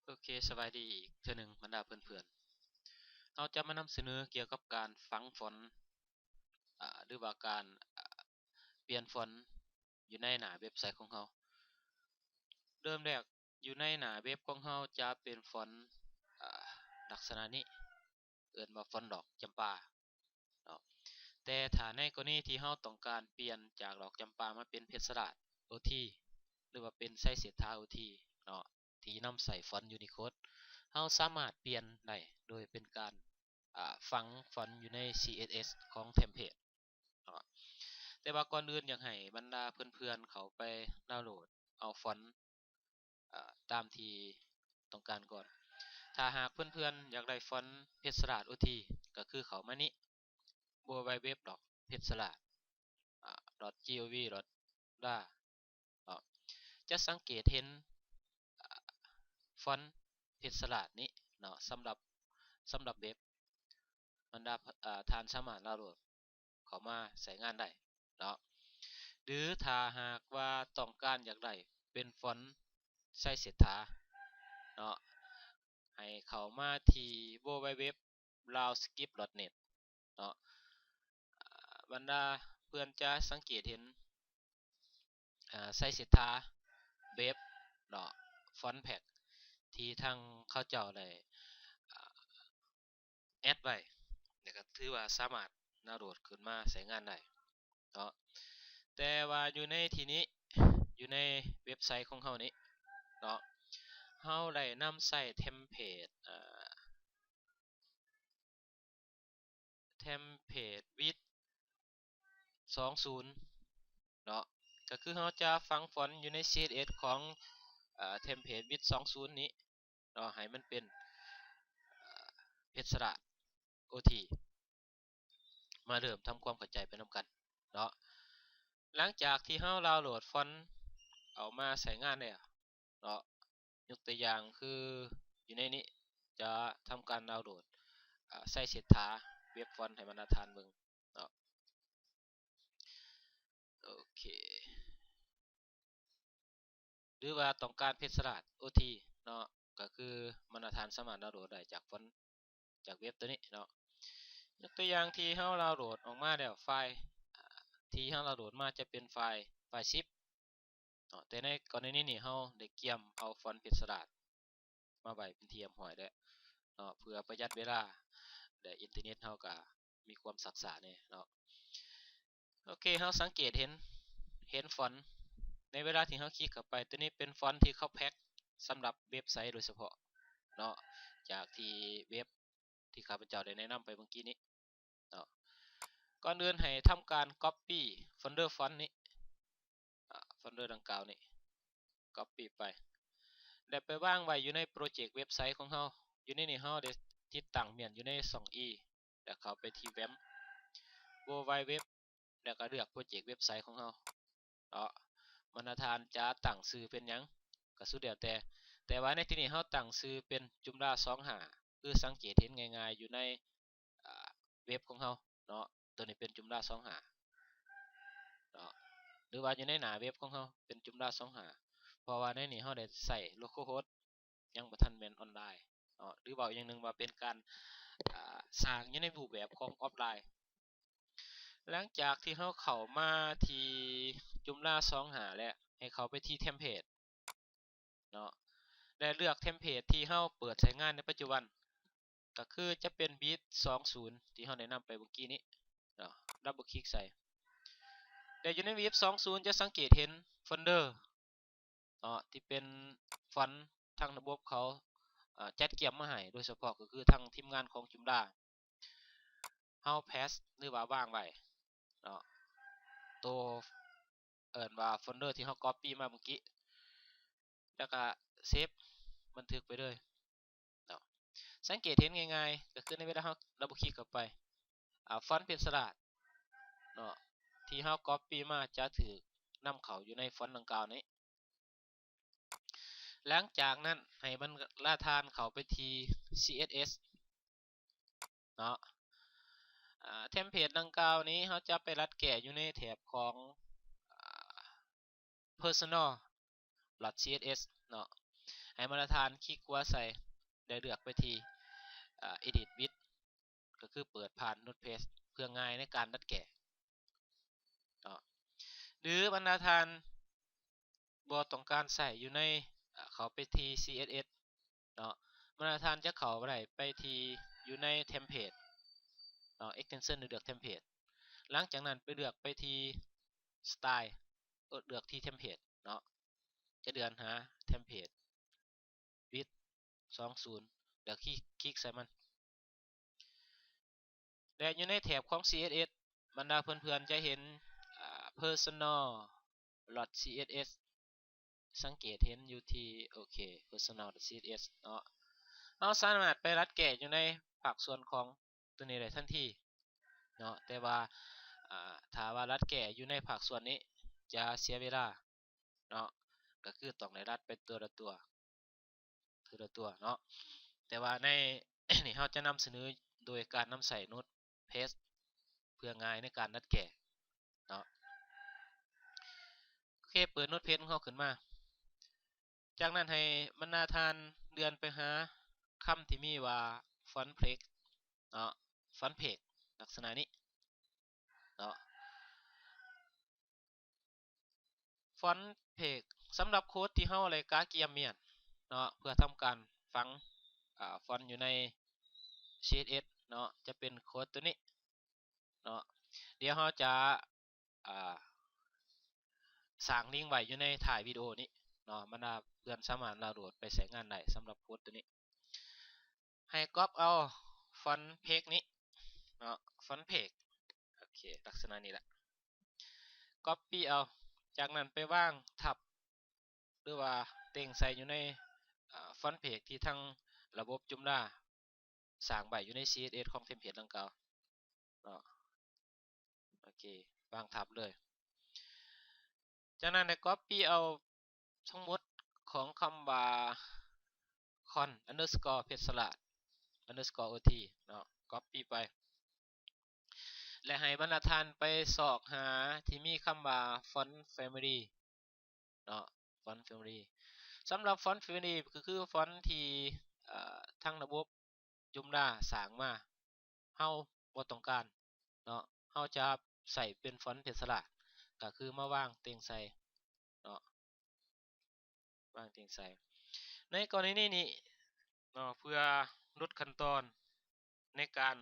ໂອເຄ ສະບາຍດີອີກເທື່ອໜຶ່ງບັນດາເພື່ອນໆ. ເຮົາຈະມານຳສະເໜີກ່ຽວກັບການຝັງຟອນ ອາ ຫຼືວ່າການ ອາ ປ່ຽນຟອນຢູ່ໃນໜ້າເວັບໄຊຂອງເຮົາ. ເລີ່ມແລກຢູ່ໃນໜ້າເວັບຂອງເຮົາຈະເປັນຟອນ ອາ ລັກສະນະນີ້ ເອີ້ນວ່າຟອນດອກຈຳປາເນາະ. ແຕ່ຖ້າໃນກໍລະນີທີ່ເຮົາຕ້ອງການປ່ຽນຈາກດອກຈຳປາມາເປັນເພັດສະລາດໂອທີ ຫຼືວ່າເປັນໄຊເສດຖາໂອທີເນາະ ທີ່ນຳໃສ່ຟອນຢູນິໂຄດ ເຮົາສາມາດປ່ຽນໄດ້ໂດຍເປັນການ ອາ ຝັງຟອນຢູ່ໃນ ຊີເອສເອສ ຂອງເທັມເພດເນາະ. ແຕ່ວ່າກ່ອນອື່ນຢາກໃຫ້ບັນດາເພື່ອນໆເຂົ້າໄປດາວໂຫຼດເອົາຟອນ ອາ ຕາມທີ່ຕ້ອງການກ່ອນ. ຖ້າຫາກເພື່ອນໆຢາກໄດ້ຟອນເພັດສະລາດໂອທີ ກໍຄືເຂົ້າມານີ້ www.pexelat.gov.la ເນາະ ຈະສັງເກດເຫັນ ອາ ຟອນເພັດສະລາດນີ້ເນາະ ສຳລັບ ສຳລັບເວັບ ບັນດາ ອາ ທ່ານສາມາດດາວໂຫຼດເຂົ້າມາໃຊ້ງານໄດ້ເນາະ. ຫຼືຖ້າຫາກວ່າຕ້ອງການຢາກໄດ້ເປັນຟອນໄຊເສດຖາເນາະ ໃຫ້ເຂົ້າມາທີ່ www.lavscript.net ເນາະ. ອາ ບັນດາເພື່ອນຈະສັງເກດເຫັນ ອາ ໄຊເສດຖາເວັບເນາະ ຟອນແພັກ ທີ່ທາງເຂົາເຈົ້າໄດ້ ອາ ແອັດໄວ້ ແລ້ວກໍຖືວ່າສາມາດດາວໂຫຼດຂຶ້ນມາໃຊ້ງານໄດ້ເນາະ. ແຕ່ວ່າຢູ່ໃນທີ່ນີ້ ຢູ່ໃນເວັບໄຊຂອງເຮົານີ້ເນາະ ເຮົາໄດ້ນຳໃຊ້ເທັມເພດ ອາ ເທັມເພດວິດສອງສູນເນາະ ກໍຄືເຮົາຈະຝັງຟອນຢູ່ໃນ ຊີເອສເອສ ຂອງ ເອີ ເທັມເພດວິດສອງສູນນີ້ເນາະ ໃຫ້ມັນເປັນ ເອີ ເພັດສະລາດໂອທີ ມາເລີ່ມທຳຄວາມເຂົ້າໃຈໄປນຳກັນເນາະ. ຫຼັງຈາກທີ່ເຮົາດາວໂຫຼດຟອນເອົາມາໃຊ້ງານແລ້ວ ເນາະ ຍົກຕົວຢ່າງຄືຢູ່ໃນນີ້ຈະທຳການດາວໂຫຼດ ອາ ໄຊເສດຖາເວັບຟອນໃຫ້ບັນດາທ່ານເບິ່ງເນາະ. ໂອເຄ ຫຼືວ່າຕ້ອງການເພັດສະລາດໂອທີເນາະ ກໍຄືບັນດາທ່ານສາມາດດາວໂຫຼດໄດ້ຈາກຟອນ ຈາກເວັບຕົວນີ້ເນາະ. ຍົກຕົວຢ່າງທີ່ເຮົາດາວໂຫຼດອອກມາແລ້ວ ໄຟລ໌ ອາ ທີ່ເຮົາດາວໂຫຼດມາຈະເປັນໄຟລ໌ ໄຟລ໌ຊິບເນາະ ແຕ່ໃນກໍລະນີນີ້ເຮົາໄດ້ກຽມເອົາຟອນເພັດສະລາດມາໄວ້ເປັນທີ່ຮຽບຮ້ອຍແລ້ວເນາະ ເພື່ອປະຢັດເວລາ ແລະ ອິນເຕີເນັດເຮົາກໍມີຄວາມຊັກຊ້າແດ່ເນາະ. ໂອເຄ ເຮົາສັງເກດເຫັນ ເຫັນຟອນໃນເວລາທີ່ເຮົາຄລິກເຂົ້າໄປ ຕົວນີ້ເປັນຟອນທີ່ເຂົາແພັກສຳລັບເວັບໄຊໂດຍສະເພາະເນາະ ຈາກທີ່ເວັບທີ່ຂ້າພະເຈົ້າໄດ້ແນະນຳໄປເມື່ອກີ້ນີ້ເນາະ. ກ່ອນອື່ນໃຫ້ທຳການກັອບປີ້ໂຟນເດີຟອນນີ້ ອາ ໂຟນເດີດັ່ງກ່າວນີ້ ກັອບປີ້ໄປ ແລ້ວໄປວາງໄວ້ຢູ່ໃນໂປຣເຈັກເວັບໄຊຂອງເຮົາ. ຢູ່ໃນນີ້ເຮົາໄດ້ຕິດຕັ້ງມ້ຽນຢູ່ໃນຊ່ອງອີ ແລ້ວເຂົ້າໄປທີ່ແວມ www ແລ້ວກໍເລືອກໂປຣເຈັກເວັບໄຊຂອງເຮົາເນາະ. ບັນດາທ່ານຈະຕັ້ງຊື່ເປັນຫຍັງກໍສຸດແລ້ວແຕ່ ແຕ່ວ່າໃນທີ່ນີ້ເຮົາຕັ້ງຊື່ເປັນຈຸມລາສອງຫ້າ ຄືສັງເກດເຫັນງ່າຍໆຢູ່ໃນ ອາ ເວັບຂອງເຮົາເນາະ. ຕົວນີ້ເປັນຈຸມລາສອງຫ້າເນາະ ຫຼືວ່າຢູ່ໃນໜ້າເວັບຂອງເຮົາເປັນຈຸມລາສອງຫ້າ ເພາະວ່າໃນນີ້ເຮົາໄດ້ໃຊ້ໂລໂຄໂຮດ ຍັງບໍ່ທັນແມ່ນອອນລາຍເນາະ ຫຼືເວົ້າອີກຢ່າງໜຶ່ງວ່າເປັນການ ອາ ສ້າງຢູ່ໃນຮູບແບບຂອງອອຟລາຍ. ຫຼັງຈາກທີ່ເຮົາເຂົ້າມາທີ່ຈຸມລາສອງຫ້າແລ້ວ ໃຫ້ເຂົ້າໄປທີ່ເທັມເພດເນາະ ແລະ ເລືອກເທັມເພດທີ່ເຮົາເປີດໃຊ້ງານໃນປັດຈຸບັນ ກໍຄືຈະເປັນບິດສອງສູນທີ່ເຮົາໄດ້ນຳໄປເມື່ອກີ້ນີ້ເນາະ ດັບເບິນຄລິກໃສ່ ແລະ ຢູ່ໃນບິດສອງສູນຈະສັງເກດເຫັນໂຟນເດີເນາະ ທີ່ເປັນຟອນທາງລະບົບເຂົາ ອາ ຈັດກຽມມາໃຫ້ ໂດຍສະເພາະກໍຄືທາງທີມງານຂອງຈຸມລາ ເຮົາແພັສ ຫຼືວ່າວາງໄວ້ເນາະ ໂຕ ເອີ້ນວ່າໂຟນເດີທີ່ເຮົາກັອບປີ້ມາເມື່ອກີ້ ແລ້ວກະເຊບບັນທຶກໄປເລີຍເນາະ. ສັງເກດເຫັນງ່າຍໆ ກໍຄືໃນເວລາເຮົາດັບເບິນຄລິກເຂົ້າໄປ ອາ ຟອນເພັດສະລາດເນາະ ທີ່ເຮົາກັອບປີ້ມາຈະຖືກນຳເຂົ້າຢູ່ໃນຟອນດັ່ງກ່າວນີ້. ຫຼັງຈາກນັ້ນໃຫ້ບັນດາທ່ານເຂົ້າໄປທີ່ ຊີເອສເອສ ເນາະ ອາ ເທັມເພດດັ່ງກ່າວນີ້ ເຮົາຈະໄປລັດແກ້ຢູ່ໃນແຖບຂອງ ອາ ເພີຊອນແນວ ດອດ ຊີເອສເອສ ເນາະ. ໃຫ້ບັນດາທ່ານຄລິກຂວາໃສ່ ແລະ ເລືອກໄປທີ່ ເອີ Edit with ກໍຄືເປີດຜ່ານ Notepad ເພື່ອງ່າຍໃນການດັດແກ້ເນາະ. ຫຼືບັນດາທ່ານບໍ່ຕ້ອງການໃຊ້ຢູ່ໃນ ເອີ ເຂົ້າໄປທີ່ CSS ເນາະ, ບັນດາທ່ານຈະເຂົ້າໄດ້ໄປທີ່ ຢູ່ໃນ Template ເນາະ, Extension ຫຼືເລືອກ Template. ຫຼັງຈາກນັ້ນໄປເລືອກໄປທີ່ Style ເອີ ເລືອກທີ່ Template ເນາະ, ຈະເລື່ອນຫາ Template with ສອງສູນ ແລ້ວຄລິກ ຄລິກໃສ່ມັນ. ແລະ ຢູ່ໃນແຖບຂອງ CSS ບັນດາເພື່ອນໆຈະເຫັນ ອາ personal.css ສັງເກດເຫັນຢູ່ທີ່ ໂອເຄ personal.css ເນາະ. ເຮົາສາມາດໄປດັດແກ້ຢູ່ໃນພາກສ່ວນຂອງຕົວນີ້ໄດ້ທັນທີເນາະ, ແຕ່ວ່າ ອາ ຖ້າວ່າດັດແກ້ຢູ່ໃນພາກສ່ວນນີ້ຈະເສຍເວລາເນາະ, ກໍຄືຕ້ອງໄດ້ດັດໄປແຕ່ລະຕົວ ແຕ່ລະຕົວເນາະ. ແຕ່ວ່າໃນ ນີ້ເຮົາຈະນຳສະເໜີໂດຍການນຳໃຊ້ Notepad ເພື່ອງ່າຍໃນການດັດແກ້ເນາະ. ໂອເຄ ເປີດ Notepad ຂອງເຮົາຂຶ້ນມາ. ຈາກນັ້ນໃຫ້ບັນດາທ່ານເລື່ອນໄປຫາຄຳທີ່ມີວ່າ font break ເນາະ, font break ລັກສະນະນີ້ເນາະ. font break ສຳລັບໂຄດທີ່ເຮົາໄດ້ກະກຽມມ້ຽນເນາະ ເພື່ອທຳການຝັງ ອາ font ຢູ່ໃນ CSS ເນາະ, ຈະເປັນໂຄດຕົວນີ້ເນາະ. ດຽວເຮົາຈະ ອາ ສ້າງລິງໄວ້ຢູ່ໃນທ້າຍວິດີໂອນີ້ເນາະ, ບັນດາເພື່ອນສາມາດດາວໂຫຼດໄປໃຊ້ງານໄດ້ສຳລັບໂຄດຕົວນີ້. ໃຫ້ກັອບເອົາ font break ນີ້ເນາະ, font break ໂອເຄ ລັກສະນະນີ້ລະ copy ເອົາ, ຈາກນັ້ນໄປວາງທັບ ຫຼືວ່າເຕັງໃສ່ຢູ່ໃນ ອາ font break ທີ່ທາງລະບົບ Joomla ສ້າງໄວ້ຢູ່ໃນ CSS ຂອງ template ດັ່ງກ່າວເນາະ. ໂອເຄ ວາງທັບເລີຍ. ຈາກນັ້ນໄດ້ copy ເອົາທັງໝົດຂອງຄຳວ່າ con underscore ເພັດສະຫຼາດ underscore ot ເນາະ, copy ໄປ ແລະ ໃຫ້ບັນດາທ່ານໄປຊອກຫາທີ່ມີຄຳວ່າ font family ເນາະ, font family. ສຳລັບ font family ກໍຄື font ທີ່ ເອີ ທາງລະບົບ Joomla ສ້າງມາ ເຮົາບໍ່ຕ້ອງການເນາະ, ເຮົາຈະໃຊ້ເປັນ font ເພັດສະຫຼາດ ກໍຄືມາວາງເຕັງໃສ່ເນາະ, ວາງເຕັງໃສ່. ໃນກໍລະນີນີ້ເນາະ ເພື່ອຫຼຸດຂັ້ນຕອນໃນການ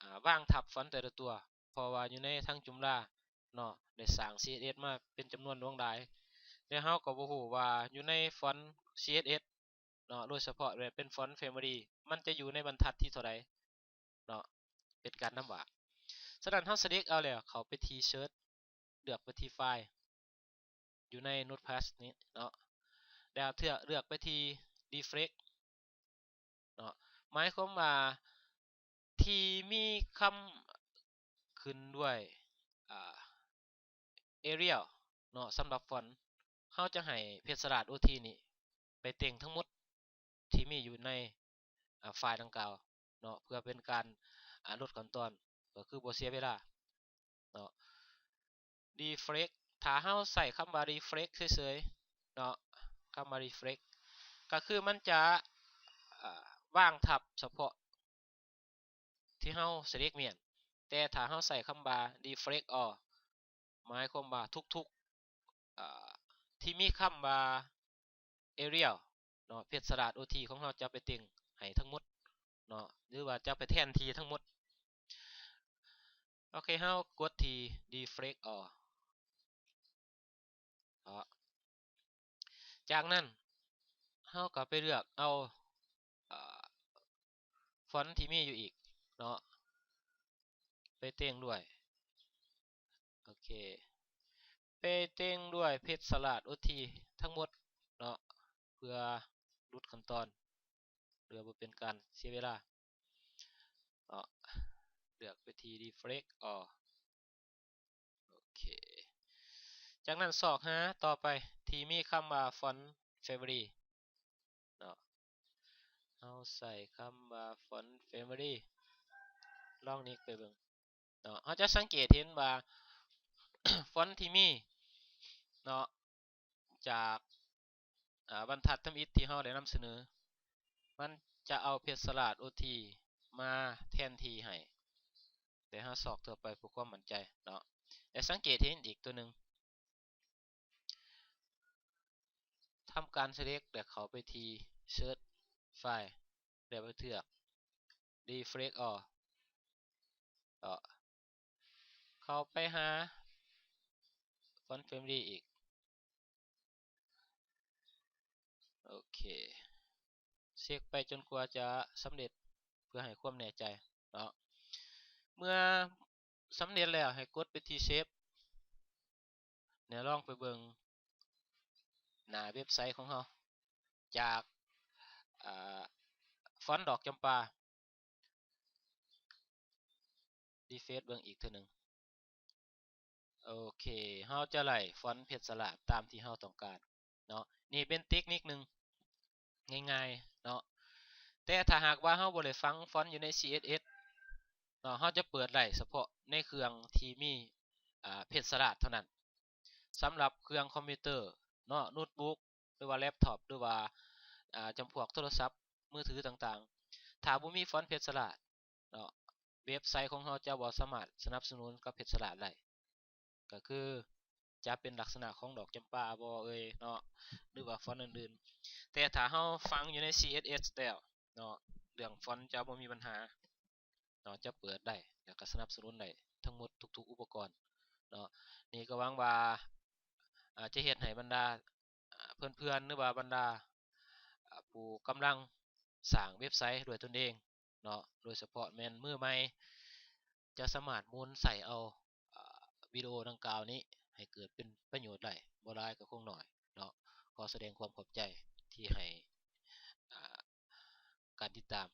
ອາ ວາງທັບ font ແຕ່ລະຕົວ ເພາະວ່າຢູ່ໃນທາງ Joomla ເນາະ ໄດ້ສ້າງ CSS ມາເປັນຈຳນວນຫຼວງຫຼາຍ, ແຕ່ເຮົາກໍບໍ່ຮູ້ວ່າຢູ່ໃນ font CSS ເນາະ ໂດຍສະເພາະແບບເປັນ font family ມັນຈະຢູ່ໃນບັນທັດທີເທົ່າໃດເນາະ, ເປັນການນຳວາງ. ສະນັ້ນເຮົາ select ເອົາແລ້ວ ເຂົ້າໄປທີ່ search ເລືອກໄປທີ່ file ຢູ່ໃນ Notepad ນີ້ເນາະ, ແລ້ວເລືອກ ເລືອກໄປທີ່ refresh ເນາະ, ໝາຍຄວາມວ່າທີ່ມີຄຳຂຶ້ນດ້ວຍ ອາ Arial ເນາະ, ສຳລັບ font ເຮົາຈະໃຫ້ເພັດສະຫຼາດ ot ນີ້ໄປເຕັງທັງໝົດທີ່ມີຢູ່ໃນ ອາ ໄຟລ໌ດັ່ງກ່າວເນາະ, ເພື່ອເປັນການ ອາ ຫຼຸດຂັ້ນຕອນ ກໍຄືບໍ່ເສຍເວລາເນາະ. Refresh ຖ້າເຮົາໃຊ້ຄຳວ່າ refresh ເສີຍໆເນາະ, ຄຳວ່າ refresh ກໍຄືມັນຈະ ອາ ວາງທັບສະເພາະທີ່ເຮົາ select ມ້ຽນ, ແຕ່ຖ້າເຮົາໃຊ້ຄຳວ່າ refresh all ໝາຍຄວາມວ່າທຸກໆ ອາ ທີ່ມີຄຳວ່າ Arial ເນາະ, ເພັດສະຫຼາດ ot ຂອງເຮົາຈະໄປເຕັງໃຫ້ທັງໝົດເນາະ ຫຼືວ່າຈະໄປແທນທີ່ທັງໝົດ. ໂອເຄ ເຮົາກົດທີ່ refresh all ເນາະ, ຈາກນັ້ນເຮົາກໍໄປເລືອກເອົາ ອາ font ທີ່ມີຢູ່ອີກເນາະ ໄປເຕັງດ້ວຍ ໂອເຄ ໄປເຕັງດ້ວຍເພັດສະຫຼາດ ot ທັງໝົດເນາະ ເພື່ອຫຼຸດຂັ້ນຕອນ ເພື່ອບໍ່ເປັນການເສຍເວລາເນາະ. ເລືອກໄປທີ່ refresh all ໂອເຄ ຈາກນັ້ນຊອກຫາຕໍ່ໄປທີ່ມີຄຳວ່າ font family ເນາະ, ເຮົາໃສ່ຄຳວ່າ font family ລອງນິກໄປເບິ່ງເນາະ. ເຮົາຈະສັງເກດເຫັນວ່າ font ທີ່ມີເນາະ ຈາກ ອາ ບັນທັດທຳອິດທີ່ເຮົາໄດ້ນຳສະເໜີ ມັນຈະເອົາເພັດສະຫຼາດໂອທີມາແທນທີ່ໃຫ້ ແຕ່ເຮົາຊອກທົ່ວໄປເພື່ອຄວາມໝັ້ນໃຈເນາະ. ແລະ ສັງເກດເຫັນອີກຕົວໜຶ່ງ ທຳການ select ແລະ ເຂົ້າໄປທີ່ search file ແລະ ໄປເລືອກ refresh all ເນາະ ເຂົ້າໄປຫາ Font Family ອີກ. ໂອເຄ ເຊັກໄປຈົນກວ່າຈະສຳເລັດ ເພື່ອໃຫ້ຄວາມແນ່ໃຈເນາະ. ເມື່ອສຳເລັດແລ້ວ ໃຫ້ກົດໄປທີ່ Save ແນວລອງໄປເບິ່ງໜ້າເວັບໄຊຂອງເຮົາ ຈາກ ອາ ຟອນດອກຈຳປາ refresh ເບິ່ງອີກເທື່ອໜຶ່ງ. ໂອເຄ ເຮົາຈະໄດ້ຟອນເພັດສະຫຼາດຕາມທີ່ເຮົາຕ້ອງການເນາະ. ນີ້ເປັນເຕັກນິກໜຶ່ງ ງ່າຍໆເນາະ. ແຕ່ຖ້າຫາກວ່າເຮົາບໍ່ໄດ້ຝັງຟອນຢູ່ໃນ CSS ເນາະ ເຮົາຈະເປີດໄດ້ສະເພາະໃນເຄື່ອງທີ່ມີ ອາ ເພັດສະຫຼາດເທົ່ານັ້ນ. ສຳລັບເຄື່ອງຄອມພິວເຕີເນາະ ໂນດບຸກ ຫຼືວ່າແລັບທັອບ ຫຼືວ່າ ອາ ຈຳພວກໂທລະສັບມືຖືຕ່າງໆ ຖ້າບໍ່ມີຟອນເພັດສະຫຼາດເນາະ ເວັບໄຊຂອງເຮົາຈະບໍ່ສາມາດສະໜັບສະໜູນກັບເພັດສະຫຼາດໄດ້. ກໍຄືຈະເປັນລັກສະນະຂອງດອກຈຳປາບໍເອີຍເນາະ ຫຼືວ່າຟອນອື່ນໆ. ແຕ່ຖ້າເຮົາຝັງຢູ່ໃນ CSS ແລ້ວເນາະ ເລື່ອງຟອນຈະບໍ່ມີບັນຫາເນາະ ຈະເປີດໄດ້ ແລ້ວກໍສະໜັບສະໜູນໄດ້ທັງໝົດທຸກໆອຸປະກອນເນາະ. ນີ້ກໍຫວັງວ່າ ອາ ຈະເຮັດໃຫ້ບັນດາ ອາ ເພື່ອນໆ ຫຼືວ່າບັນດາ ອາ ຜູ້ກຳລັງສ້າງເວັບໄຊດ້ວຍຕົນເອງເນາະ ໂດຍສະເພາະແມ່ນມືໃໝ່ ຈະສາມາດໝູນໃຊ້ເອົາ ອາ ວິດີໂອດັ່ງກ່າວນີ້ໃຫ້ເກີດເປັນປະໂຫຍດໄດ້ ບໍ່ຫຼາຍກໍຄົງໜ້ອຍເນາະ. ຂໍສະແດງຄວາມຂອບໃຈທີ່ໃຫ້ ອາ ການຕິດຕາມ